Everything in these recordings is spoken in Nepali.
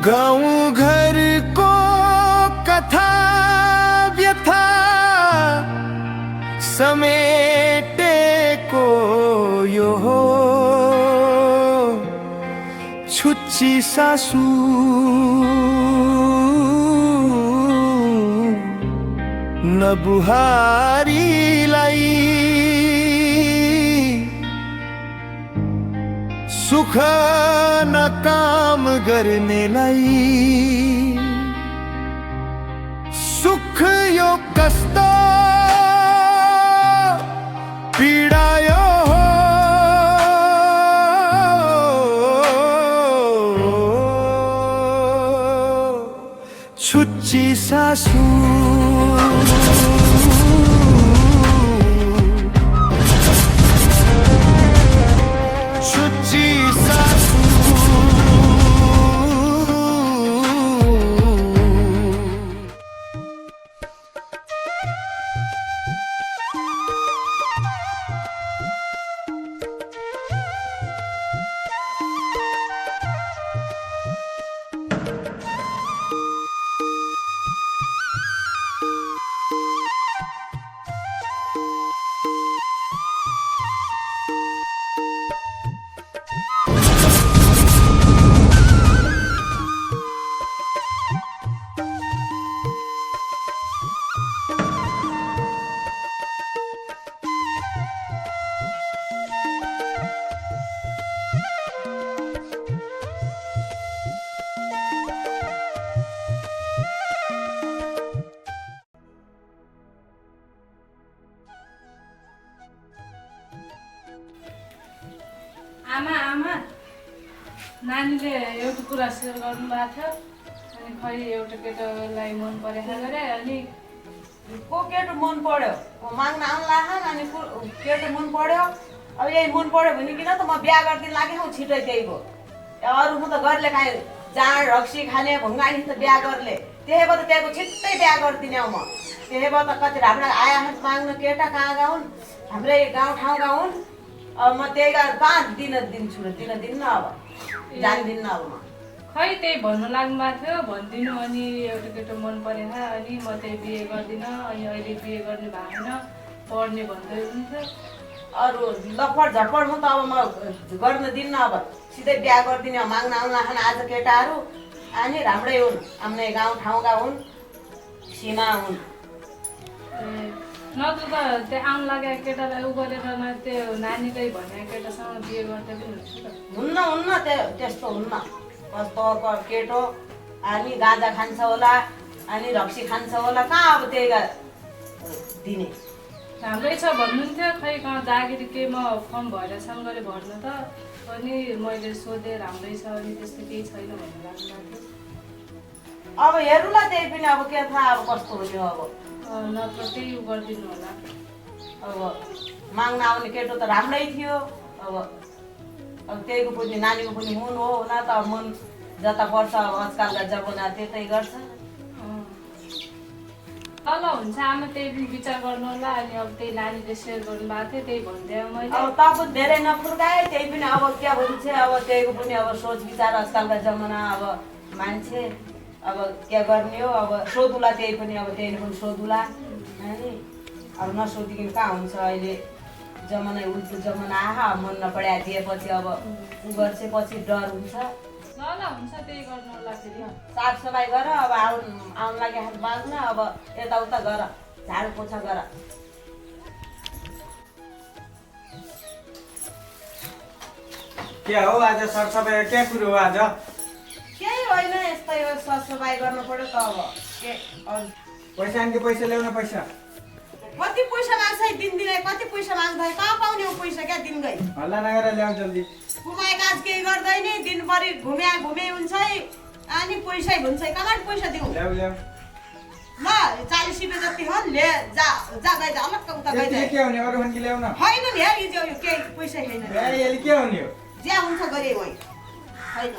गाँव घर को कथा व्यथा समेटे को यो हो छुच्ची सासू न बुहारीलाई सुख न काम गर्नेलाई सुख यो कस्तो पीडा यो छुच्ची सासू आमा नानीले एउटा कुरा सेयर गर्नुभएको थियो अनि खै एउटा केटालाई मन परेको गरे अनि को केटो मन पर्यो माग्न आउला अनि केटो मन पर्यो अब यही मन पर्यो भने किन त म बिहा गरिदिन लागेँ हौ छिटै त्यहीको अरू म त गर्ले काहीँ जाँड रक्सी खाने भङ्गानी त बिहा गर्ले त्यही भएर त त्यहाँको छिट्टै बिहा गरिदिने हौ म त्यही भएर त कति हाम्रो आया माग्न केटा कहाँ गाउन् हाम्रै गाउँठाउँका हुन् अब म त्यही कहाँ दिन्छु र दिन्न अब जान्दिनँ अब म खै त्यही भन्नु लाग्नु भएको थियो भनिदिनु अनि एउटा केटो मन परेन अनि म त्यही बिहे गर्दिनँ अनि अहिले बिहे गर्ने भएन पढ्ने भन्दै हुन्थ्यो अरू लफड झपडमा त अब म गर्न दिन्न अब सिधै बिहा गरिदिने माग्न आउला खान आज केटाहरू अनि राम्रै हुन् आफ्नै गाउँठाउँका हुन् सीमा हुन् नत्र त त्यो आउनु लागेको केटालाई उ गरेर त्यो नानीकै भनेको केटासँग बिहे गर्दै पनि हुन्छ त हुन्न त्यस्तो हुन्न कस्तो केटो अनि गाँजा खान्छ होला अनि रक्सी खान्छ होला कहाँ अब त्यही दिने राम्रै छ भन्नुहुन्थ्यो खै कहाँ जागिर के म फर्म भएर गरे भर्न त अनि मैले सोधेँ राम्रै छ अनि त्यस्तो केही छैन भन्नु लाग्नु थियो अब हेरौँला त्यही पनि अब के थाहा अब कस्तो हुने अब नत्र त्यही उ गरिदिनु होला अब माग्न आउने केटो त राम्रै थियो अब त्यहीको पनि नानीको पनि मन हो होला त मन जता पर्छ अब आजकलका जमाना त्यतै गर्छ ल हुन्छ आमा त्यही पनि विचार गर्नु होला अनि अब त्यही नानीले सेयर गर्नुभएको थियो त्यही भनिदिएँ मैले अब त पनि धेरै नफुर्काए त्यही पनि अब के भन्छ अब त्यहीको पनि अब सोच विचार आजकलका जमाना अब मान्छे अब के गर्ने हो अब सोधुला त्यही पनि अब त्यही पनि सोधुला अनि अब नसोधिकन कहाँ हुन्छ अहिले जमाना उल्टो जमाना आहा मन नपड्या दिएपछि अब उ गर्छ पछि डर हुन्छ ल हुन्छ त्यही गर्नु होला फेरि साफसफाइ गर अब आउनु लागि हात बाँध्न अब यताउता गर झाडु पोछा गर के हो आज सरसफाइ के कुरो हो आज केही होइन यस्तै हो सरसफाइ गर्नु पर्यो त अब के पैसा आन्के पैसा ल्याउन पैसा कति पैसा माग्छ दिनदिनै कति पैसा माग्दै कहाँ पाउने हो पैसा क्या दिन गई हल्ला नगरेर ल्याउ जल्दी कुमाई काज केही गर्दैन दिनभरि घुमे हुन्छ अनि पैसै हुन्छ कहाँ पैसा दिउँ ल्याउ ल 40 रुपियाँ जति हो ले जा गइ जा अलग उता गइ जा के हुने अरु भन्की ल्याउन हैन नि यार यो केही पैसा छैन यसले के हुने हो ज्या हुन्छ गरे वही हैन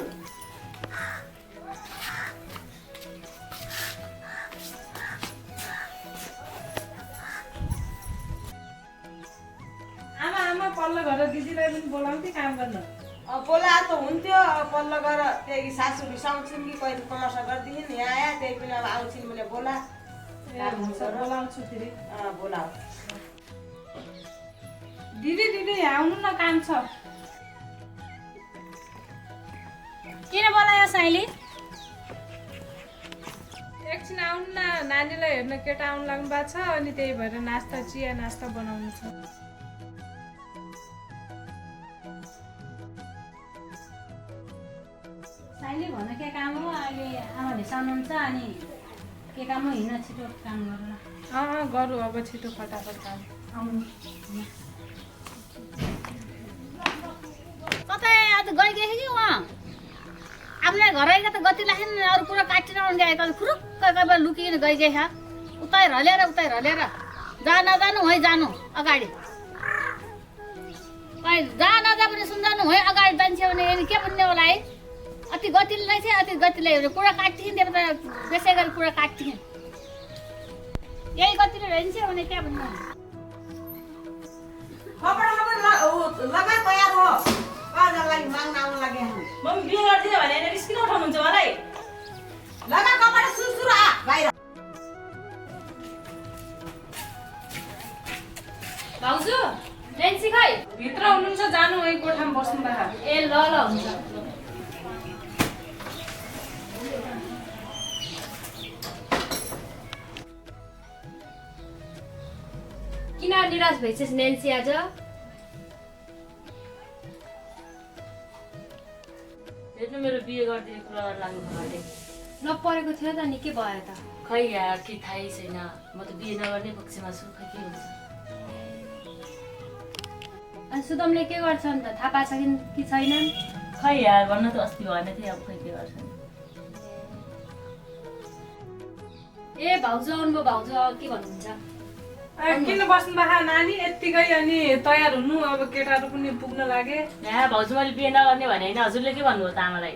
आमा पल्लो घर दिदीलाई पनि बोलाउँथे काम गर्न बोला त हुन्थ्यो पल्लो गएर त्यही सासू रिसाउँछिन् कि कहिले तमासा गरिदिन् यहाँ आया त्यही पनि अब आउँछिन् भने बोला बोलाउँछु फेरि बोला दिदी यहाँ आउनु न काम छ किन बोलायो साइली एकछिन आउनु न नानीलाई हेर्न केटा आउनु लाग्नु भएको छ अनि त्यही भएर चिया नास्ता बनाउनु छ साइली भन के काम हो अहिले आमाले साउनुहुन्छ अनि के काम हो हिँड्न छिटो काम गर्नु गरौँ अब छिटो फटाफट काम आउनु कतै आज गइगयो कि उहाँ आफ्नै घर आएका त गति लाग्यो नि अरू कुरा काटिन आउनु गएको त खुरुक्क गएर लुकिकन गइगएछ उतै रलेर जहाँ नजानु है जानु अगाडि कहीँ जहाँ नजा पनि सुन्जानु है अगाडि जान्छ भने के भन्ने होला है अति गतिले नै थियो अति गतिले कुरा काट्थिन् त्यो त त्यसै गरी कुरा काट्थिन् यही गतिले रहन्छ भने के भन्नु खबर लगा तयार हो काजको लागि माग्न आउन लागे मम्मी बिहे गर्दिनँ भने रिस किन उठाउनुहुन्छ मलाई लगा कपडा सुरसुर आ बाहिर भाउजू लेन्सी खै भित्र हुनुहुन्छ जानु है कोठामा बस्नु भएको ए ल हुन्छ किन निराश भइछस् नेन्सी आज हेर्नु मेरो बिहे गरिदिने कुरा लाग्नु भयो नपरेको थियो त नि के भयो त खै यार के थाहै छैन म त बिहे नगर्ने पक्षमा छु खै के हुन्छ अनि सुदमले के गर्छन् त थाहा पाएको छ कि छैनन् खै यार भन्न त अस्ति भएन थिएँ अब खै के गर्छन् ए भाउजू आउनुभयो भाउजू के भन्नुहुन्छ किन बस्नु भएको नानी यत्तिकै अनि तयार हुनु अब केटाहरू पनि पुग्न लागे यहाँ भाउजू मैले बिहे नगर्ने भने होइन हजुरले के भन्नुभयो त आमालाई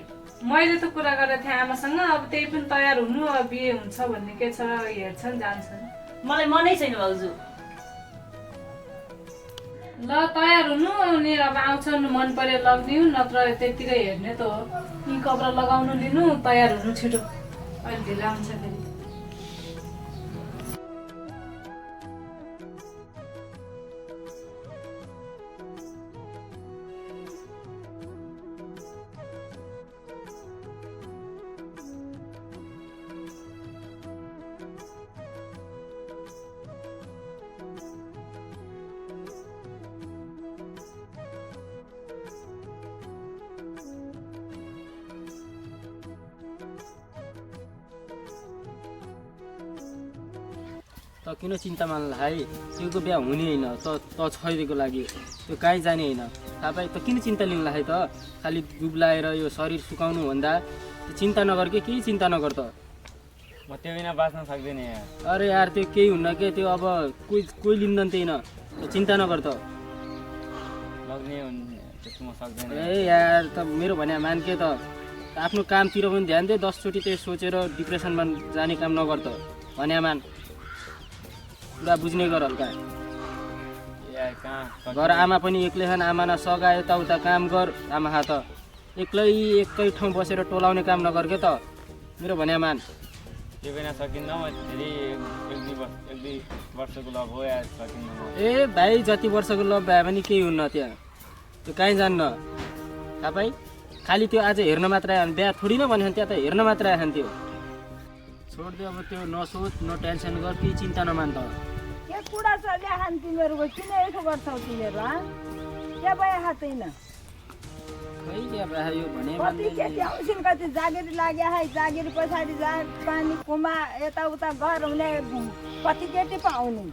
मैले त कुरा गरेको थिएँ आमासँग अब त्यही पनि तयार हुनु अब बिहे हुन्छ भन्ने के छ हेर्छन् जान्छन् मलाई मनै छैन भाउजू ल तयार हुनु अनि अब आउँछन् मन परे लगिदिउँ नत्र त्यत्तिकै हेर्ने त हो यी कपडा लगाउनु लिनु तयार हुनु छिटो अहिले ढिला हुन्छ फेरि त किन चिन्ता मान्नलाई त्यो बिहा हुने होइन त छैको लागि त्यो कहीँ जाने होइन थाहा पाए त किन चिन्ता लिनुलाई त खालि गुब्लाएर यो शरीर सुकाउनु भन्दा चिन्ता नगर के केही चिन्ता नगर त म त्यो बिना बाँच्न सक्दैन यार अरे यार त्यो केही हुन्न के त्यो अब कोही लिँदैन त्यही चिन्ता नगर त लग्ने त्यस्तो म सक्दैन ए यार त मेरो भने मान के त आफ्नो कामतिर पनि ध्यान दे 10 चोटि त्यो सोचेर डिप्रेसनमा जाने काम नगर त भने मान पुरा बुझ्ने गर हल्का यार कहाँ घर आमा पनि एक्लै छन् आमा न सघा यताउता काम गर आमा हात एकै ठाउँ बसेर टोलाउने काम नगर के त मेरो भने मान त्यो बिना सकिन्न म फेरि एक दुई वर्षको लभ हो यार सकिन्न ए भाइ जति वर्षको लभ भए पनि केही हुन्न त्यहाँ त्यो कहीँ जान्न थाहा पाइ खालि त्यो आज हेर्न मात्र आयो बिहा थोडी न भने त्यहाँ त हेर्न मात्र आयो त्यो छोडिदियो अब त्यो नसोच न टेन्सन गर केही चिन्ता नमान त के कुरा छ ल्याखान तिमीहरूको किन यसो गर्छौ तिमीहरू के भए छैन खै के भयो भने कति केटी आउँछन् कति जागिरी लाग्यो है जागिरी पछाडि पानी कुमा यताउता घर हुने कति केटी पाउने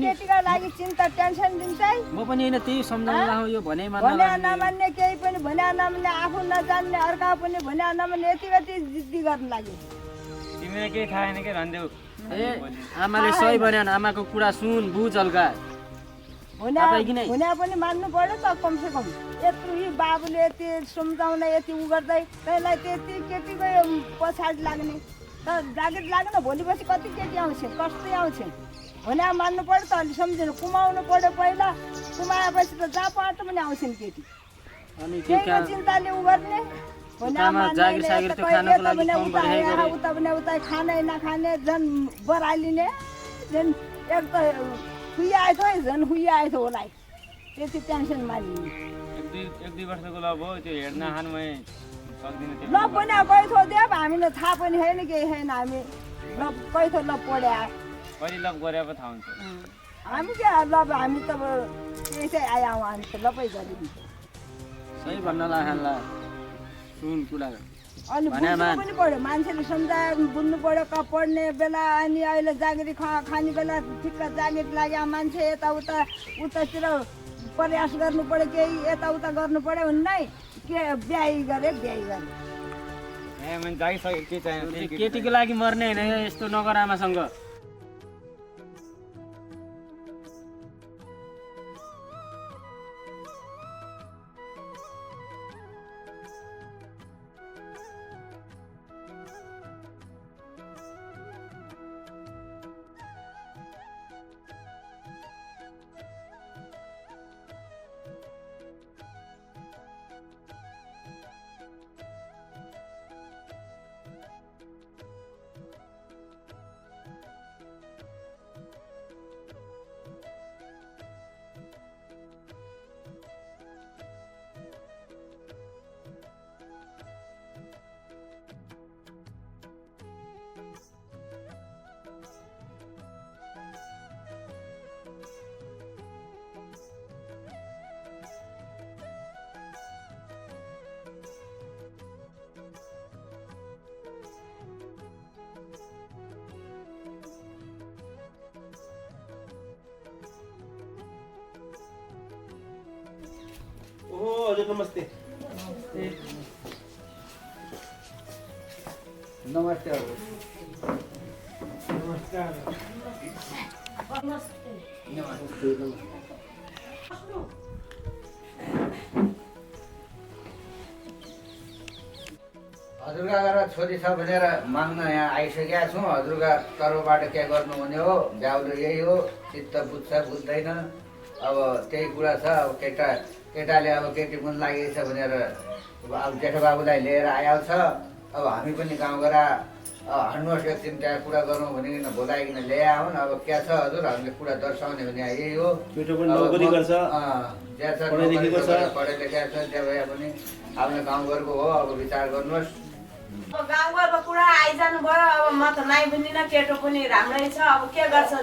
केटीको लागि चिन्ता टेन्सन दिन्छ है म पनि होइन त्यही सम्झाउन लाउ यो भने नमान्ने केही पनि भने नमान्ने आफू नजान्ने अर्का पनि भने नमान्ने यति कति जिद्दी गर्न लाग्यो तिमीलाई केही थाहा छैन के भन्देऊ ए आमाले सही भन्यो आमाको कुरा सुन बुझ हल्का हुने पनि मान्नु पर्यो त कमसे कम यत्रो बाबुले यति सम्झाउन यति उ गर्दै तैँलाई त्यति केटीको पछाडि लाग्ने त जागिर लाग्न भोलिपछि कति केटी आउँछ कस्तै आउँछ हुने मान्नु पर्यो त अलि सम्झिनु कुमाउनु पर्यो पहिला कुमाएपछि त जहाँ पाटो पनि आउँछन् केटी अनि त्यो त्यही कहाँ चिन्ताले उ गर्ने काममा जागिर सागिर त्यो खानको लागि फर्म भरिएको गरे उता भने उता खाने नखाने झन् बरालिने झन् एक त खुइआएको झन् खुइआएको होला त्यति टेन्सन मारिने एक दुई वर्षको ल भयो त्यो हेर्न खानुमै सक्दिनँ त्यो ल पनि कैथो दियो हामीलाई थाहा पनि छैन केही छैन हामी ल कैथो ल पढ्या कहिले लभ गरे पो थाहा हुन्छ हामी के ल हामी त त्यसै आयौँ हामी त लपै गरिदिन्छ सही भन्न लाग्ला सुन कुरा अनि बुझ्नु पनि पढ्यो मान्छेले सम्झाएर बुझ्नु पढ्यो पढ्ने बेला अनि अहिले जागिरी खाने बेला ठिक्क जागिरी लाग्यो मान्छे यताउता उतातिर प्रयास गर्नु पऱ्यो केही यताउता गर्नु पऱ्यो हुन्न के बिहाई गरे मैले जागिसकेँ के चाहियो केटीको लागि मर्ने होइन यस्तो नगर आमासँग हजुर नमस्ते नमस्ते हजुरका छोरी छ भनेर माग्न यहाँ आइसकेका छौँ हजुरका तर्फबाट के गर्नुहुने हो ब्याउले यही हो चित्त बुझ्छ बुझ्दैन अब त्यही कुरा छ अब केटाले अब केटी मन लागेको छ भनेर अब जेठोबाबुलाई लिएर आएको छ अब हामी पनि गाउँघरा हन्नुहोस् एकछिन त्यहाँ कुरा गरौँ भनिकन बोलाइकन ल्याए हुन् अब क्या छ हजुर हामीले कुरा दर्शाउने भने यही हो पढे लेखेको छ त्यो भए पनि आफ्नो गाउँघरको हो अब विचार गर्नुहोस् अब गाउँघरको कुरा आइजानु भयो अब म त नाइ बुझ्दिनँ केटो पनि राम्रै छ अब के गर्छ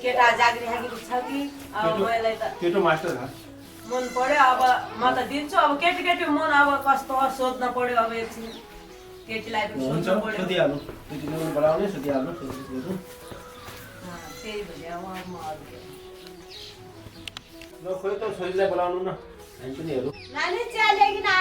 केटा जागिरी खागिरी छ कि अब मलाई त केटो मास्टर मन पर्यो अब म त दिन्छु अब केटी मन अब कस्तो हो सोध्न पर्यो अब एकछिन केटीलाई पनि सोध्नु पर्यो सोधिहाल्नु केटीले पनि बोलाउने सोधिहाल्नु त्यही भने अब म ल खोइ त छोरीलाई बोलाउनु न हामी पनि हेरौँ नानी चिया ल्याइकिन आ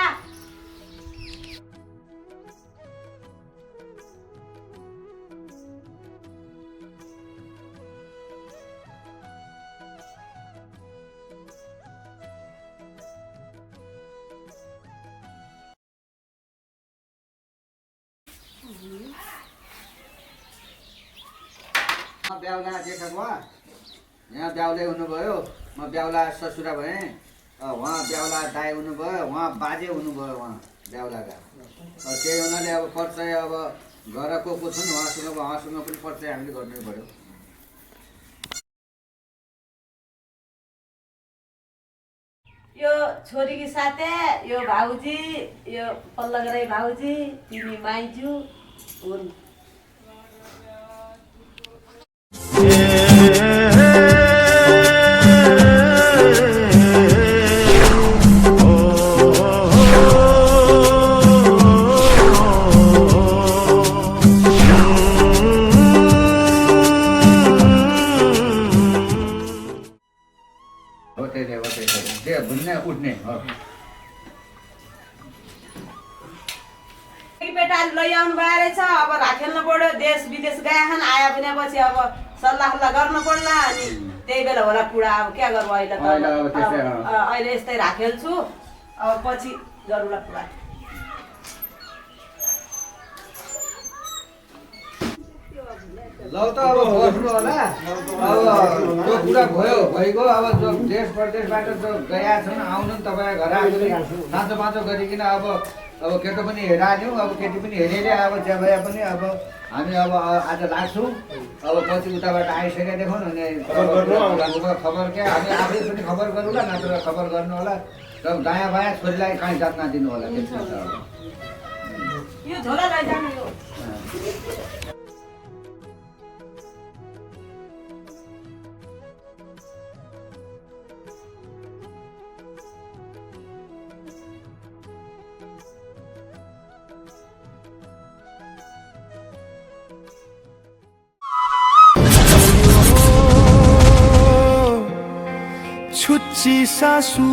ब्याउला जेठा यहाँ ब्याउले हुनुभयो म ब्याउला ससुरा भएँ उहाँ ब्याउला दाई हुनुभयो उहाँ बाजे हुनुभयो उहाँ ब्याउलाका त्यही हुनाले अब परिचय अब घरको को छन् उहाँसँग पनि परिचय हामीले गर्नै पर्यो यो छोरीकी साथे यो भाउजी यो पल्लगराई भाउजी तिमी माइजू हुन् उठ्ने केटाले लैआउनु भयो रहेछ अब राखेल्नु पर्यो देश विदेश गएछन् आयो भने पछि अब सल्लाह गर्नु पर्ला अनि त्यही बेला होला कुरा अब क्या गर्नु अहिले त अहिले यस्तै राखेल छु अब पछि गरौँला कुरा ल त अब बस्नु होला अब त्यो कुरा भयो भइगयो अब जो देश प्रदेशबाट जो गएका छन् आउनु नि तपाईँ घर आएको साँचो पाँचो गरिकन अब केटो पनि हेराल्यौँ अब केटी पनि हेरेले अब त्यहाँ भए पनि अब हामी अब आज लाग्छौँ अब पछि उताबाट आइसकेका देखौँ अनि खबर क्या हामी आफै पनि खबर गरौँला नत्र खबर गर्नु होला र दायाँ बायाँ छोरीलाई कहीँ जात नदिनु होला त्यस्तो छ यो झोला लैजानु यो छुच्ची सासू